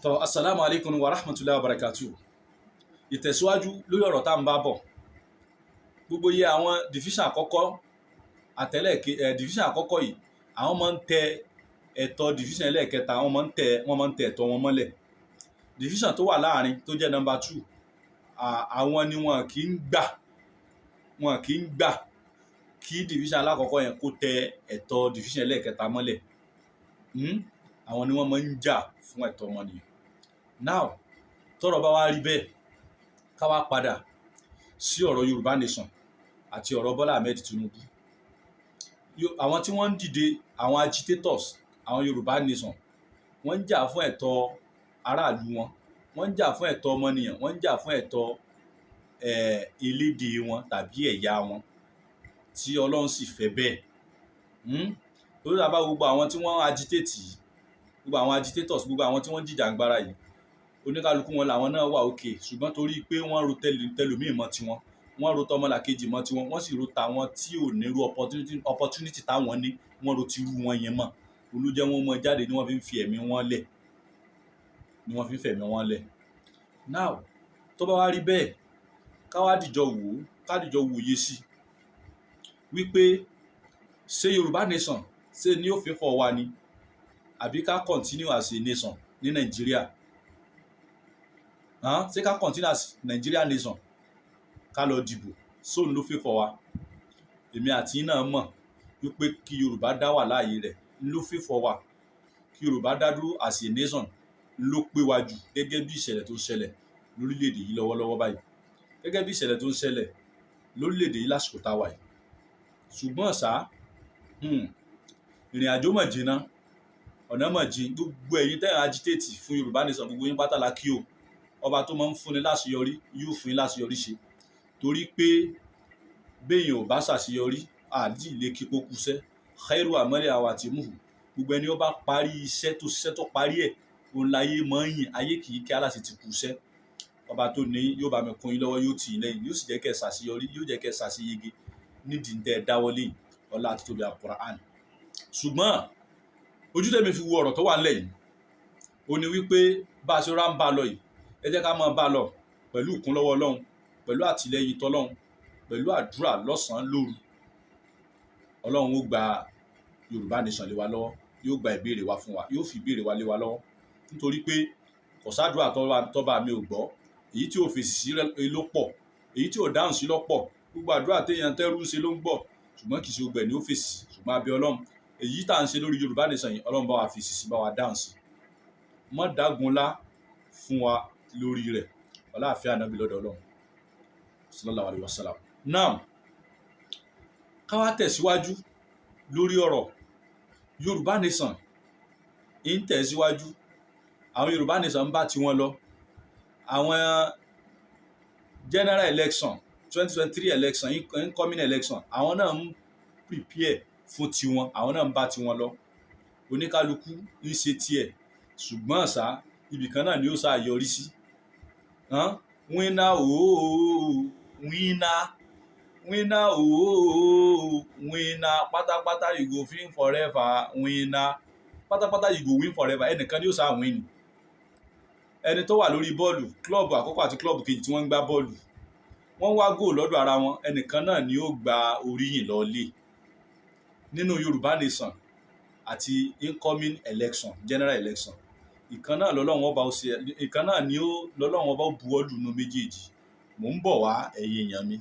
Tọ́, assalamu alaikum wa rahmatullahi wa barakatuh. Ìtẹ̀síwájú lórí ọ̀rọ̀ tá à ń bá bọ̀. Gbogbo iye àwọn division àkọ́kọ́ àtẹlẹ́ẹ̀kẹ́ ẹ̀, division àkọ́kọ́ yìí, àwọn máa ń tẹ ẹ̀tọ́ division ẹlẹ́ẹ̀kẹta, wọ́n máa ń tẹ ẹ̀tọ́ wọn mọ́lẹ̀. Division tó wà láàrin, tó jẹ́ number two, àwọn ni wọn kì í gbà kí division alákọ̀ọ́kọ́ yẹn kó tẹ ẹ̀tọ́ division ẹlẹ́ẹ̀kẹta mọ́lẹ̀. Àwọn ni wọ́n máa ń jà fún ẹ̀tọ́ ọmọnìyàn. Now, tọ́rọ̀ bá wá rí bẹ́ẹ̀, ká wá padà sí ọ̀rọ̀ Yorùbá Nation àti ọ̀rọ̀ Bọ́lá Ahmed Tinubu. Àwọn tí wọ́n ń dìde, àwọn agitators, àwọn Yorùbá Nation, wọ́n ń jà fún ẹ̀tọ́ aráàlú wọn, wọ́n ń jà fún ẹ̀tọ́ ọmọnìyàn, wọ́n ń jà fún ẹ̀tọ́ elédè wọn tàbí ẹ̀yà wọn, tí Ọlọ́run sì fẹ́ bẹ́ẹ̀. Torí àbá gbogbo àwọn tí wọ́n agitate yìí, gbogbo àwọn agitators, gbogbo àwọn tí wọ́n ń jìjàngbara yìí, oníkálukú wọn làwọn náà wà òkè, ṣùgbọ́n torí pé wọ́n ro tẹlòmíì mọ́ tiwọn, wọ́n ro tọmọlàkejì mọ́ tiwọn, wọ́n sì ro tàwọn tí ò nírú opportunity táwọn ní, wọ́n ro tirú wọn yẹn mọ́ olùjẹ́ wọn mọ́ jáde ni wọ́n fi ń fi ẹ̀mí wọn lẹ̀, ni wọ́n fi ń fẹ̀mí wọn lẹ̀. Now, tó bá wá rí bẹ́ẹ̀, ká wá dìjọ wò ó, ká dìjọ wòye sí wípé ṣé Yorùbá Nation, ṣé ní ó favour wa ni, àbí ká continue as a nation ní Nàìjíríà? Ṣé ká continue as Nigeria nation, ká lọ dìbò sóun ló favour wa? Èmi àti yín náà mọ̀ wípé kí Yorùbá dá wà láàyè rẹ̀ ló favour wa, kí Yorùbá dá dúró as a nation ló pé wa jù, gẹ́gẹ́ bí ìṣẹ̀lẹ̀ tó ń ṣẹlẹ̀ lórílẹ̀‐èdè yìí lọ́wọ́lọ́wọ́ báyìí, gẹ́gẹ́ bí ìṣẹ̀lẹ̀ tó ń ṣẹlẹ̀ lórílẹ̀‐èdè yìí lásìkò tá a wà yìí. Ṣùgbọ́n ṣá, ìrìn àjò mọ̀ jìnnà, ọ̀nà mọ̀ jìn. Gbogbo ẹ̀yin tẹ́ ẹ̀ agitate fún Yorùbá Nation, gbogbo yín pátá la kí o. Ọba tó máa ń fúnni láṣeyọrí yóò fún yín láṣeyọrí ṣe, torí pé béèyàn ò bá ṣàṣeyọrí, àdí ilé kíkó kúṣẹ́. Khairu amali awatimuhu. Gbogbo ẹni ó bá parí iṣẹ́ tó ṣiṣẹ́, tó parí ẹ̀, òun láyé mọ́ ń yìn. Ayé kì í kí aláṣẹ ti kúṣẹ́. Ọba tó ní yóò bá mi kún yín lọ́wọ́, yóò tì yín lẹ́yìn, yóò sì jẹ́ kẹ́ ẹ ṣàṣeyọrí, yóò jẹ́ kẹ́ ẹ ṣàṣeyege nídìí ń tẹ́ ẹ dáwọ́lé yìí. Ọlá àti tóbi Al-Qur'an. Ṣùgbọ́n ojú tẹ̀mí fi wo ọ̀rọ̀ tó wà nílẹ̀ yìí, ó ní wípé bá a ṣe rá ń bá a lọ yìí, ẹ jẹ́ ká máa bá a lọ pẹ̀lú ìkúnlọ́wọ́ Ọlọ́run, pẹ̀lú àtìlẹ́yìn tọlọ́run, pẹ̀lú àdúrà lọ́sàn-án lóru. Ọlọ́run ó gba Yorùbá Nation lé wa lọ́wọ́, yóò gba ìbéèrè wa fún wa, yóò fi ìbéèrè wa lé wa lọ́wọ́, nítorí pé kò sádùúrà tọ́ba mi ò gbọ́. Èyí tí ò fèsì sí ló pọ̀, èyí tí ò dáhùn sí ló pọ̀. Gbogbo àdúrà téèyàn tẹ́rù ń ṣe ló ń gbọ́, ṣùgbọ́n kì í ṣe gbogbo ẹ̀ ní ó fèsì. Ṣùgbọ́n abẹ́ Ọlọ́run, èyí tá à ń ṣe lórí Yorùbá Nation yìí, Ọlọ́run bá wa fèsì sí, bá wa dáhùn sí, mọ́ dágunlá fún wa lórí rẹ̀. Ọláàfin ànábì lọ́dọ̀ Ọlọ́run, sallallahu alaihi wasallam. Now, ká wá tẹ̀síwájú lórí ọ̀rọ̀ Yorùbá Nation ń tẹ̀síwájú. Àwọn Yorùbá Nation ń bá tiwọn lọ. Àwọn general election, 2023 election, incoming election, àwọn náà ń prepare fún tiwọn, àwọn náà ń bá tiwọn lọ. Oníkálukú ń ṣe tiẹ̀, ṣùgbọ́n ṣá, ibìkan náà ni ó ṣáà yọrí sí. Winner ooo, winner, winner ooo, winner pátápátá, you go win forever. Winner pátápátá, you go win forever. Ẹnìkan ni ó ṣáà win ni. Ẹni tó wà lórí bọ́ọ̀lù, club àkọ́kọ́ àti club kejì tí wọ́n ń gbá bọ́ọ̀lù, wọ́n wá góò lọ́dọ̀ ara wọn, ẹnìkan náà ni ó gba oríyìn lọ́lé. Nínú Yorùbá Nation àti incoming election, general election, ìkan náà lọ́lọ́run ọba ó ṣe, ìkan náà ni ó lọ́lọ́run ọba ó buwọ́lù nínú méjèèjì. Mò ń bọ̀ wá, ẹ̀yin èèyàn mi.